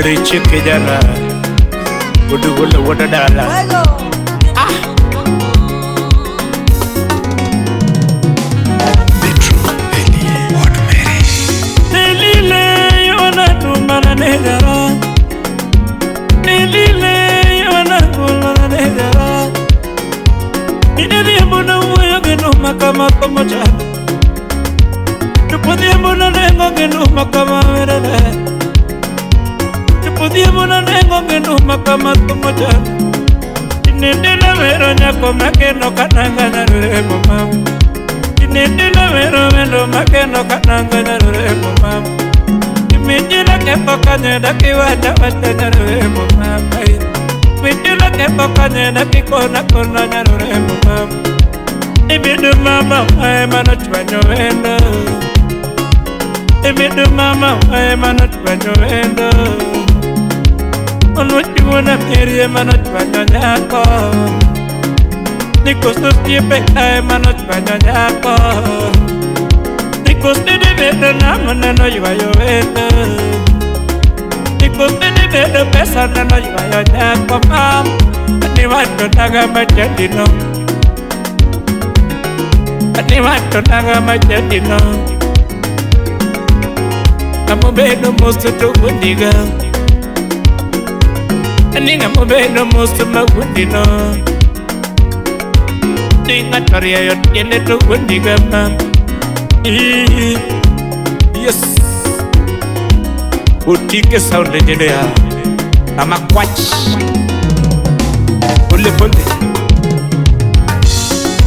Richie kijana Udugulo wodadala. Metro Elie What Mary. Nilile yona tumana negara. Nilile yona tumana negara. Nineliambona umoyo genuma kama pamoja. Tupodiambona nengo genuma kama werere. Tupodiambona nengo genuma kama pamoja. Nindila wero nyako makeno kananga nyarure mama. Nindila wero wendo makeno kananga nyarure mama. Mindila kepo kanye dakiwata wata nyarure mama. Mindila kepo kanye dakikona kona nyarure mama. Ibidu mama ema no chwanyo wendo. Ibidu mama ema no chwanyo wendo. Onuchiwona meri ema no chwanyo nyako. Nikosto siepe ema no chwanyo nyako. Nikosto dibedo nang'o neno ywayo wendo. Nikosto dibedo pesa neno ywayo nyako mam. Niwacho naga machandino. Niwacho naga machandino. Amobedo mosto to wundiga. Ninga mobedo mosto ma wundino. Ninga torieyo tiende to wundiga mam. Yes. Utike sound engineer. Ama kwach. Pole pole.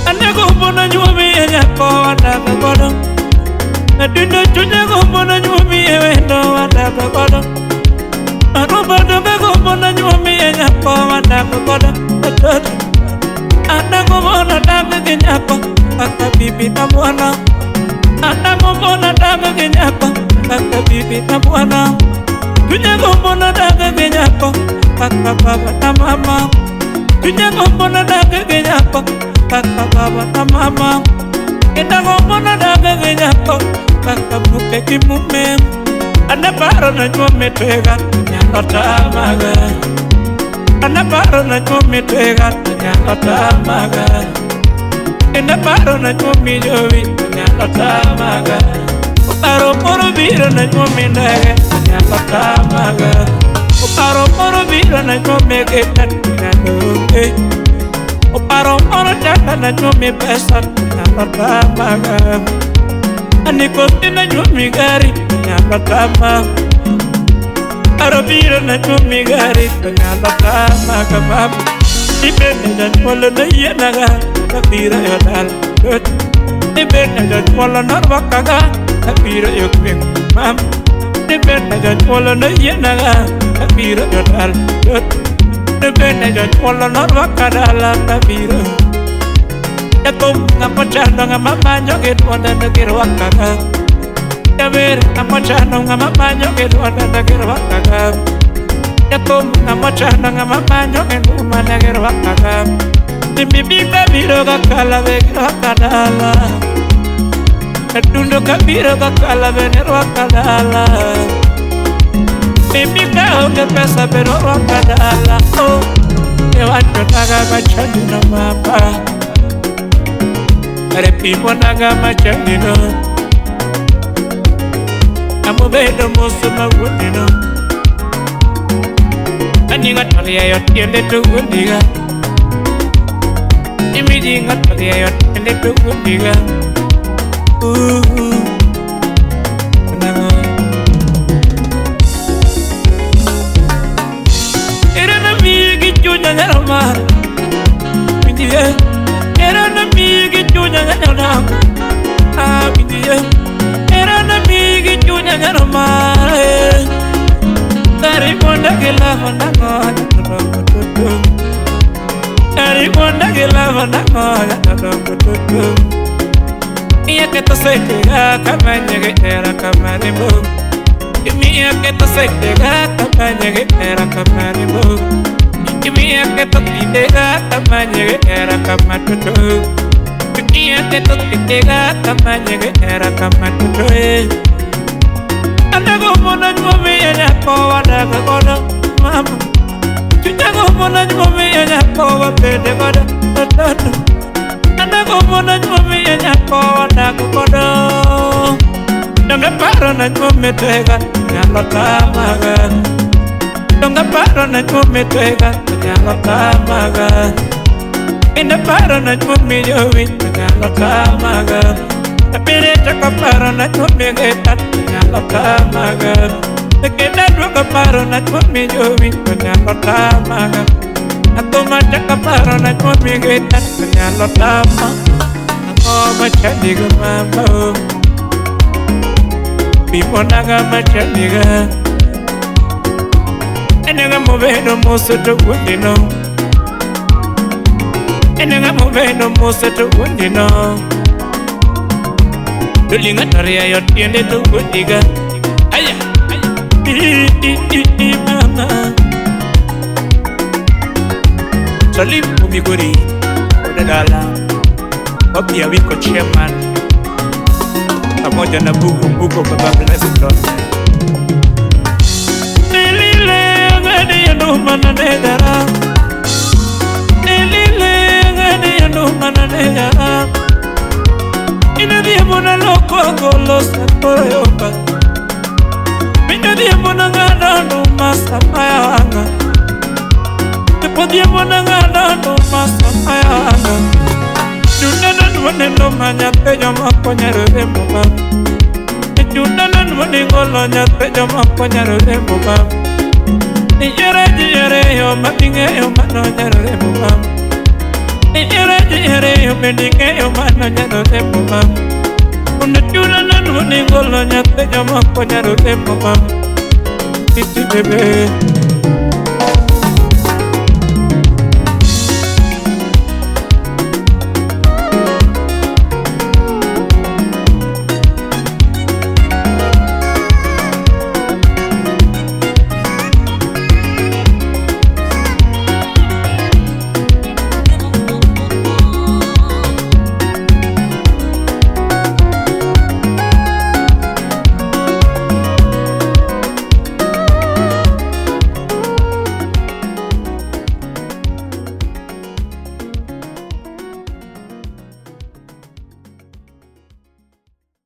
Anego mbona nyuomi e nyako wadaga godo. Adundo chunya mbona nyuomi e wendo wadaga godo. Aruba doga mbona nyuomi e nyako wadaga godo. Anago mbona daga gi nyako kaka bibi na bwana. Anago mbona daga gi nyako kaka bibi na bwana. Chunya mbona daga gi nyako kaka baba na mama. Chunya mbona daga gi nyako kaka baba na mama. Kenda mbona daga gi nyako kaka muke gi mume. Anaparo na nyuome twega nyalo tamaga. Anaparo na nyuome twega nyalo tamaga. Anaparo na nyuome jowi nyalo tamaga. Oparo moro biro na nyuome ndege nyalo tamaga. Oparo moro biro na nyuome geta nyalo. Oparo moro chaka na nyuome pesa nyalo tamaga. Anikosti na nyuome gari nyalo tama. Aro biro na nyuome gari nyalo tamaga mama. Ibende janyuol na yienaga kabiro e dala. Ibende janyuol norwakaga kabiro e gweng' mama. Ibende janyuol na yienaga kabiro e dala. Ibende janyuol norwaka dala kabiro. Jathum ng'ama chando ng'ama manyo gi duonde ne girwakaga. Jawer ng'ama chando ng'ama manyo gi duonde ne girwakaga. Jathum ng'ama chando ng'ama manyo gi nduma ne girwakaga. Bibi kabiro kakala be girwaka dala. Adundo kabiro kakala be girwaka dala. Bibi kaonge pesa be norwaka dala. Oh, ewacho naga machandino mama. Are pimo naga machandino. Amobedo moso ma wundino. Ani ng'ato rieyo tiende to wundiga. Imiji ng'ato rieyo tiende to wundiga. Nang'o. Erana miyi gi chunya nyalo mar. Winjie. Erana miyi gi chunya nyalo dak. Ah, winjie. Erana miyi gi chunya nyalo mar. Tari monda gi lavo nang'o nyalo tutu. Tari monda gi lavo nang'o nyalo tutu. Iya keto sekega kamanye gi era kamaribu. Iya keto sekega kamanye gi era kamaribu. Iya keto tidega kamanye gi era kamatutu. Iya keto tidega kamanye gi era kamatutu. Anago mona nyuomi nyako wadaga godo mama. Chunya gombo na nyuomi nyako wabede godo toto. Anago mona nyuomi nyako wadaga godo. Donge paro na nyuomi twega nyalo tamaga. Donge paro na nyuomi twega nyalo tamaga. Inde paro na nyuomi jowi nyalo tamaga. Abire chako paro na nyuomi getat nyalo tamaga. Kenda duogo paro na nyuomi jowi nyalo tamaga. Atuma chako paro na nyuomi getat nyalo tama. Ang'o machadiga mama? Bimonaga machadiga. Enega mobedo mose to wundino. Enega mobedo mose to wundino. Dulinga toria tiende to wundiga. Aya. I i i mama. Salim Mumiguri Odadala Bobby Awiko chairman pamoja na Buku Buku Baba Blessed. Nilile ngani ya mana nedara. Nilile ngani ya mana nedara. Inadie mona loko golo saporoyoka. Inadie mona ngana no masamayanga. Podie mona ngana no masamayanga. Chunana nwane no manya pejo mako nyaro rembo ma. Chunana nwane ngolo nya pejo mako nyaro rembo ma. Niyere jiyere yo matinge yo mano nyaro rembo ma. Niyere jiyere yo meninge yo mano nyaro rembo ma. Una chunana nwane ngolo nya pejo mako nyaro rembo ma. Titi bebe.